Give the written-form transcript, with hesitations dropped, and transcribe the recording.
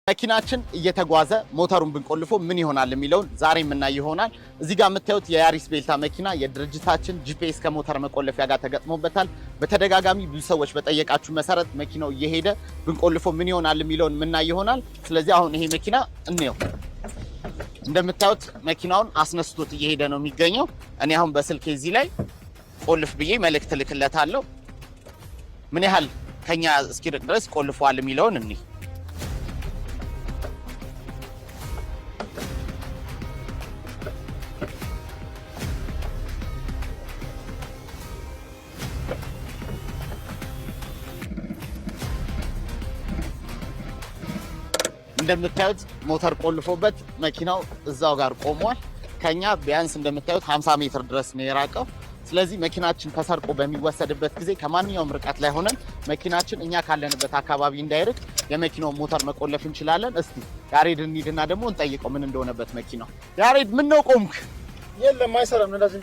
መኪናችን እየተጓዘ ሞተሩን ብንቆልፎ ምን ይሆናል የሚለውን ዛሬ የምናይ ይሆናል። እዚህ ጋር የምታዩት የያሪስ ቤልታ መኪና የድርጅታችን GPS ከሞተር መቆለፊያ ጋር ተገጥሞበታል። በተደጋጋሚ ብዙ ሰዎች በጠየቃችሁ መሰረት መኪናው እየሄደ ብንቆልፎ ምን ይሆናል የሚለውን የምናይ ይሆናል። ስለዚህ አሁን ይሄ መኪና እንየው። እንደምታዩት መኪናውን አስነስቶት እየሄደ ነው የሚገኘው። እኔ አሁን በስልኬ እዚህ ላይ ቆልፍ ብዬ መልእክት ልክለታለሁ። ምን ያህል ከኛ እስኪርቅ ድረስ ቆልፈዋል የሚለውን እኒህ። እንደምታዩት ሞተር ቆልፎበት መኪናው እዛው ጋር ቆሟል። ከኛ ቢያንስ እንደምታዩት 50 ሜትር ድረስ ነው የራቀው። ስለዚህ መኪናችን ተሰርቆ በሚወሰድበት ጊዜ ከማንኛውም ርቀት ላይ ሆነን መኪናችን እኛ ካለንበት አካባቢ እንዳይርቅ የመኪናውን ሞተር መቆለፍ እንችላለን። እስቲ ያሬድ እንሂድና ደግሞ እንጠይቀው ምን እንደሆነበት መኪናው። ያሬድ፣ ምን ነው ቆምክ? የለም፣ አይሰራም። ነዳጅ